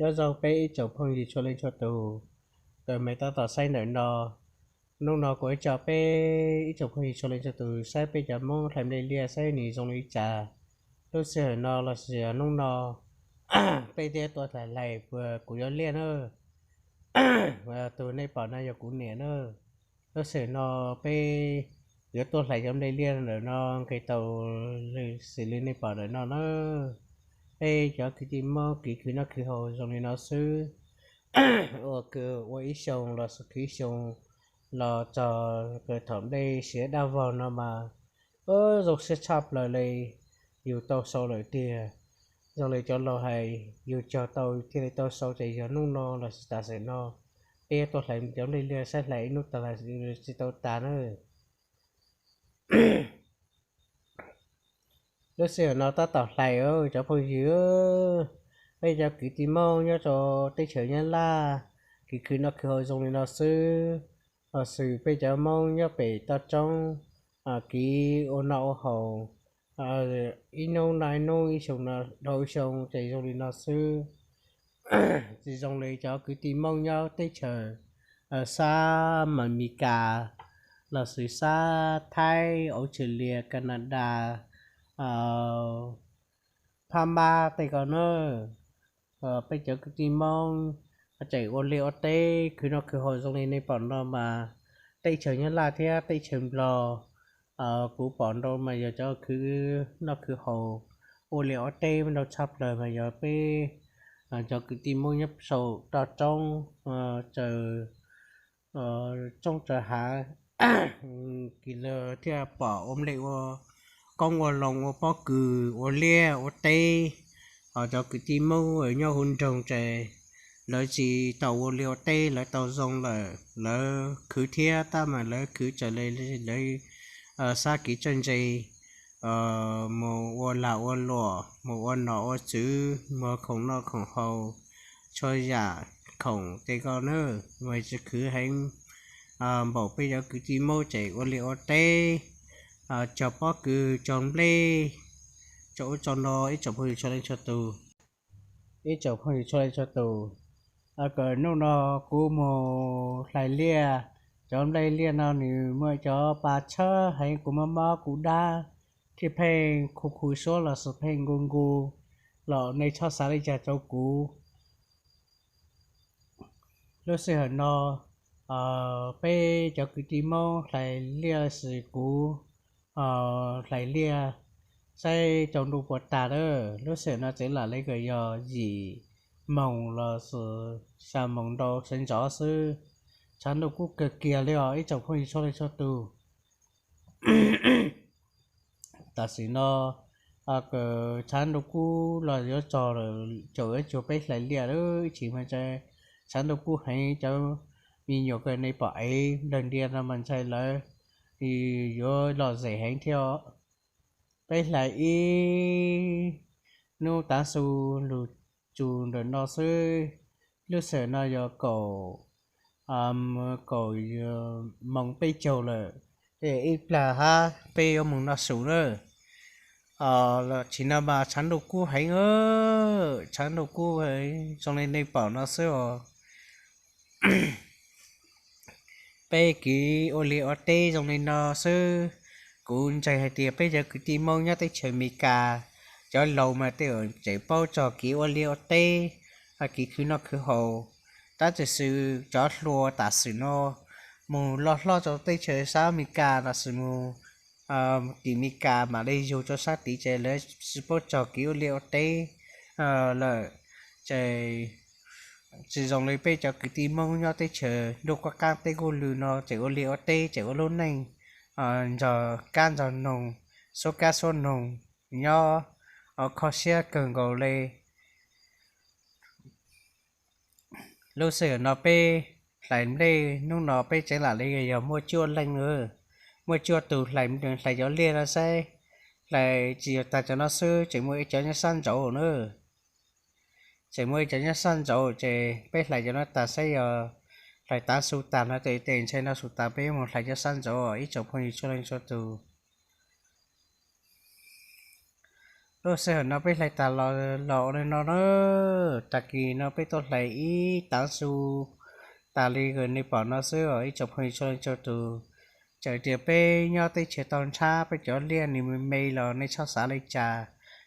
Nyob zoo peb ib tsoom phooj ywg txhua leej txhua tus, kws me tab tom saib ntawm no. Hnub no kuv yuav coj peb ib tsoom phooj ywg txhua leej txhua tus saib peb cov Hmoob hlais nplej liaj saib nws zoo li cas. Lub sij hawm no los sis hnub no peb thiaj tuaj hlais hlais puas kuv yuav liaj na. Tus nej pom no yog kuv niam na. Lub sij hawm no peb yuav tuaj hlais cov nplej liaj ntawm no nqis tau xws li nej pom ntawm no na. Peb cov kwv tij Hmoob kev khwv noj khwv haus zoo li no xwb. Ua kws ua ib xyoo los sis khwv ib xyoo los txog kws thaum nplej siav daj vog no mas zoo siab tshaj plaws li, yus tau sau lawm tiag. Zoo li cov laus hais yus cog tau thiaj li tau sau, ces yog hnub no los sis tam sim no peb tuaj hlais cov nplej liaj saib hlais ib hnub tag los tsis tau tas na. Lub sij hawm no tab tom hlais cov phooj ywg, peb cov kwv tij Hmoob nyob rau teb chaws Nyab Laj, kev khwv noj khwv haus zoo li no xwb. Los sis peb cov Hmoob nyob pem toj roob, kev ua noj ua haus, ib hnub noj ib hnub, ib xyoo noj ib xyoo ces zoo li no xwb. Tsis zoo li cov kwv tij Hmoob nyob teb chaws sab Mes Kas los sis sab Thaib, Australia, Canada, Phab Mab tej ko na. Peb cov kwv tij Hmoob tseem ua liaj ua teb khwv noj khwv haus zoo li nej pom no mas, teb chaws Nyab Laj thiab teb chaws Nplog kuv pom nrau mas yog cov khwv noj khwv haus ua liaj ua teb nrau tshaj plaws mas yog peb cov kwv tij Hmoob nyob saum toj roob, tsaws roob tsaws hav, kws lawv thiaj pom ua nplej ua koob ua loo ua pob kws ua liaj ua teb. Ho cov kwv tij Hmoob nyob hauv nroog ces lawv tsis tau ua liaj ua teb, lawv tau zoo lawm lawv khwv thiab, tab mas lawv khwv raws li lawv xav kev txawj ntse, mus ua lag ua luam, mus ua nom ua tswv, mus khoom noj khoom haus, txhua yam khoom tej ko na, mas tsis khwv heev npaum peb cov kwv tij Hmoob tseem ua liaj ua teb, cog pob kws cog nplej, tso ub tso no ib tsoom phooj ywg txhua leej txhua tus. Ib tsoom phooj ywg txhua leej txhua tus, hnub no kuv mus hlais liaj, cov nplej liaj no nws muaj cov pa tshawb heev, kuv mob mob kuv dab thiaj pheej khu khu suab los sis pheej nku nku, los nej txhob xav li cas rau kuv. Lub sij hawm no peb cov kwv tij Hmoob hlais liaj xws kuv hlais liaj saib tsaus ntuj puas tas lawm. Lub sij hawm no txeev lam li kom yog yim moos los sis xya moos ntau sawv ntxov xwb. Tshav ntuj kub kawg kiag li os ib tsoom phooj ywg txhua leej txhua tus. Tam sim no kws tshav ntuj kub los yuav txog lawm, caum yuav cuag peb hlais liaj lawm, ib chim mas ntshe tshav ntuj kub heev, cov me nyuam kws nej pom ev nplawg ntia no mas ntshe lawv yuav lom zem heev thiab. Peb hlais ib hnub tav su lug tsus ntawm no xwb. Lub sij hawm no yog kaum, kaum moos peb caug lawm, ib plag hab peb yuav moog noj su lawm. Tam sim no mas tshav ntuj kub heev, tshav ntuj kub zoo li nej pom no xwb os. Peb kev ua liaj ua teb zoo li no xwb. Kuv ntseeg hais tias peb cov kwv tij Hmoob nyob teb chaws Amelikas, cov laus mas tej tseem paub txog kev ua liaj ua teb, kev khwv noj khwv haus. Tab sis cov hluas tam sim no mus loj hlob rau teb chaws sab Amelikas los sis mus tim Amelikas mam li yug rau sab tid ces lawv tsis paub txog kev ua liaj ua teb lawm. Ces tsis zoo li peb cov kwv tij Hmoob nyob teb chaws ntuj qab qaab teb kuj lw no tseem ua liaj ua teb, tseem ua lub neej nrog kab nrog noog, suab kab suab noog, nyob kho siab kawg nkaus li. Lub sij hawm no peb hlais nplej, hnub no peb tseev lam li yog muaj cuaj leej, muaj cuaj tug hlais, hlais cov liaj no saib, hlais tsis yog tag cov no xwb, tseem muaj ib cov nyob sab nraud na. Tseem muaj ib cov nyob sab nraud, ces peb hlais cov no tag saib yog hlais tav su tag no ces tes ntshai no su tas peb mus hlais cov sab nraud ib tsoom phooj ywg txhua leej txhua tus. Lub sij hawm no peb hlais tas los los ua li no na, tag kis no peb tuaj hlais ib tav su tas li nej pom no xwb os ib tsoom phooj ywg txhua leej txhua tus. Txawm tias peb nyob teb chaws toj ntshab peb cov liaj nws me me los nej txhob xav li cas,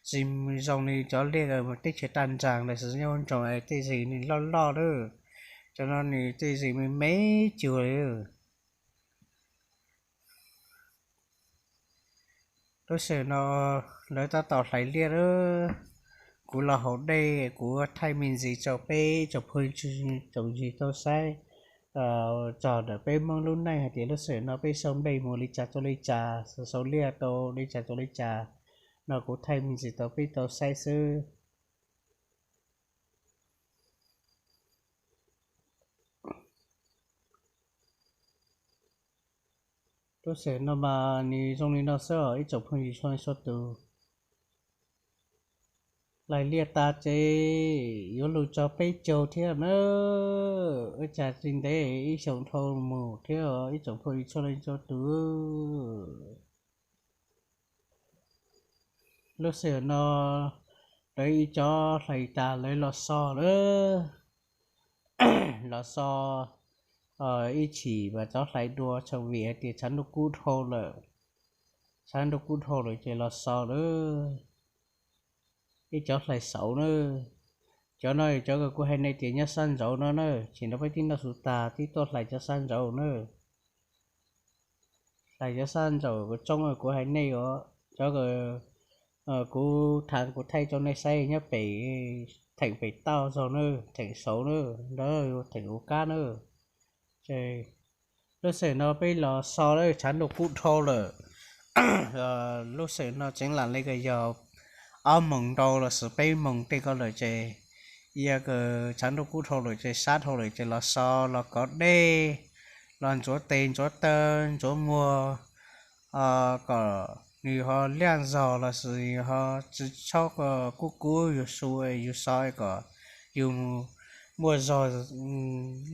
tsis zoo li cov liaj teb chaws toj nraag lawm xwb, nyob ntsoov es tej zis nws loj loj lawm, cov no nws tej zis me me cuag li. Lub sij hawm no lawv tab tom hlais liaj lawm. Kuv los haus dej kuv thaij me ntsis rau peb tsoom phooj ywg tsoom ywg tau saib txog ntawm peb Hmoob lub neej hais tias lub sij hawm no peb sau nplej mus li cas rau li cas, sau liaj rau li cas rau li cas, no kuv thaij me ntsis rau peb tau saib xwb. Lub sij hawm no mas nws zoo li no xwb os ib tsoom phooj ywg txhua leej txhua tus. Hlais liaj tas ces yuav lug txog peb caug thiab na, ua cas tsis ntev ib xyoos dhau mus thiab ib tsoom phooj ywg txhua leej txhua tus. Lub sij hawm no lawv ib cov hlais tas lawv los so lawm, los so ib chim mas cov hlais dua tshwm vim hais tias tshav ntuj kub dhau lawm, tshav ntuj kub dhau lawm ces los so lawm. Ib cov hlais saud na, cov no cov kuv hais nej tias nyob sab nraud no na, chim no peb tib noj su tas tib tuaj hlais cov sab nraud na. Hlais cov sab nraud kuv tsoob kuv hais nej os, cov kuv thaij kuv thaij rau nej saib nyob pem, theem pem tauj zog na, theem saud na, ntawd theem hauv qab na. Lub sij hawm no peb los so lawm tshav ntuj kub dhau lawm. Lub sij hawm no tseev lam li yog ob moos ntau los sis peb moos tej ko lawm ces, yog tshav ntuj kub dhau lawm ces sab dhau lawm ces los so, los kov dej, los ntxuav tes ntxuav taw ntxuav muag, kom nws ho liaj zog los sis ho tsis txhob kub kub yus su yus so kom yus muaj zog,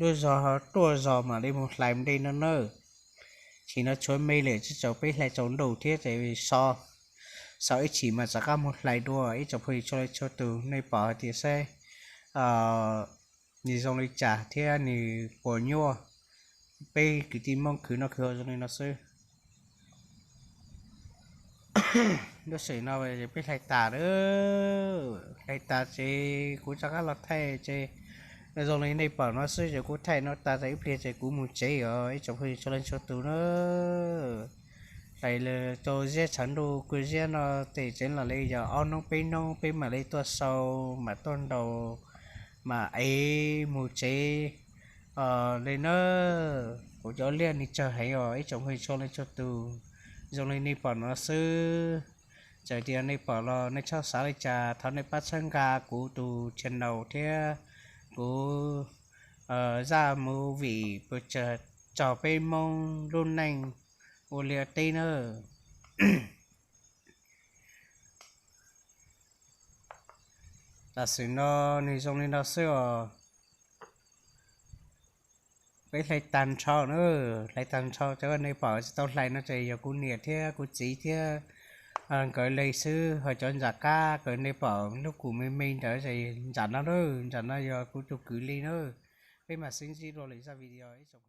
lub zog ho ruaj zog mam li mus hlais nplej no na. Chim no tshuav me lawm tsis txaus peb hlais tsaus ntuj thiab ces so, so ib chim mas rov qab mus hlais dua ib tsoom phooj ywg txhua leej txhua tus nej pom hais tias saib nws zoo li cas thiab nws puas nyuaj. Peb kwv tij Hmoob khwv noj khwv haus zoo li no xwb. Lub sij hawm no peb hlais tas lawm, hlais tas ces kuv rov qab los thaij ces zoo li nej pom no xwb ces kuv thaij no tas ib pliag ces kuv mus tsev os ib tsoom phooj ywg txhua leej txhua tus na. Hlais rau ziab tshav ntuj kuj ziab no ces tseev lam li yog ob hnub peb hnub peb mam li tuaj sau, mam tuaj ntaus, mam ev mus tsev li na. Kuv cov liaj nws tsawg heev os ib tsoom phooj ywg txhua leej txhua tus. Zoo li nej pom no xwb, txawm tias nej pom los nej txhob xav li cas, thov nej pab txhawb nqa kuv tus channel thiab kuv zaj movie pes tsawg txog peb Hmoob lub neej ua liaj teb na. Tam sim no nws zoo li no xwb os. Peb hlais tag nrho na, hlais tag nrho cov nej pom tsis tau hlais no ces yog kuv niam thiab kuv txiv thiab nkawd li xwb, ho cov nram qab nkawd nej pom lub kus me me ntawd ces nram no na, nram no yog kuv tus kwv li na. Peb mam sib ntsib dua lwm zaj video ib tsoom